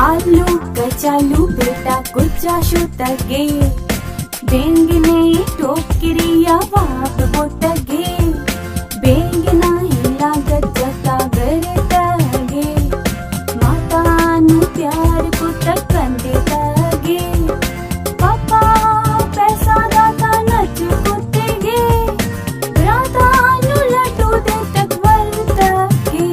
آلو کچالو بیٹا کجا شتگے؟ بینگنے ٹوکری ءَ واب بوتگے۔ بینگنا ہلاگت جتا گرتگے۔ ماتا نوں پیار کتگ کندتگے۔ پاپا پیسہ داتا نچ کتگے۔ براتا نوں لڈو دیتگ ورتگے۔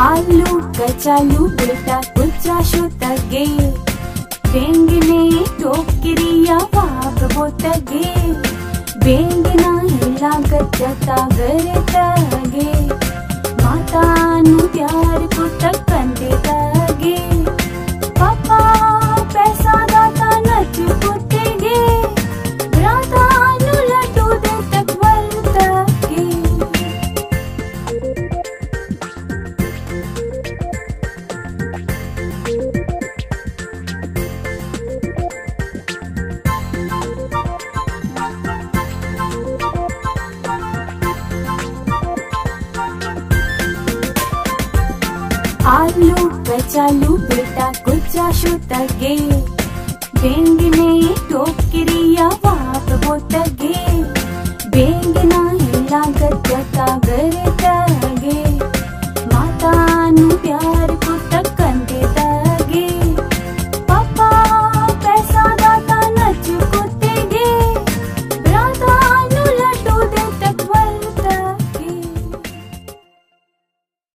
آلو کچالو بیٹا کجا شتگے؟ بینگنے ٹوکری ءَ واب بوتگے۔ بینگنا ہلاگت جتا گرتگے۔ ماتا نوں پیار کتگ کندتگے۔ پاپا پیسہ داتا نچ کتگے۔ براتا نوں لڈو دیتگ ورتگے۔ آلو کچالو بیٹا کجا شتگے؟ بینگنے ٹوکری ءَ واب بوتگے۔ بینگنا ہلاگت جتا گرتگے۔ ماتا نوں پیار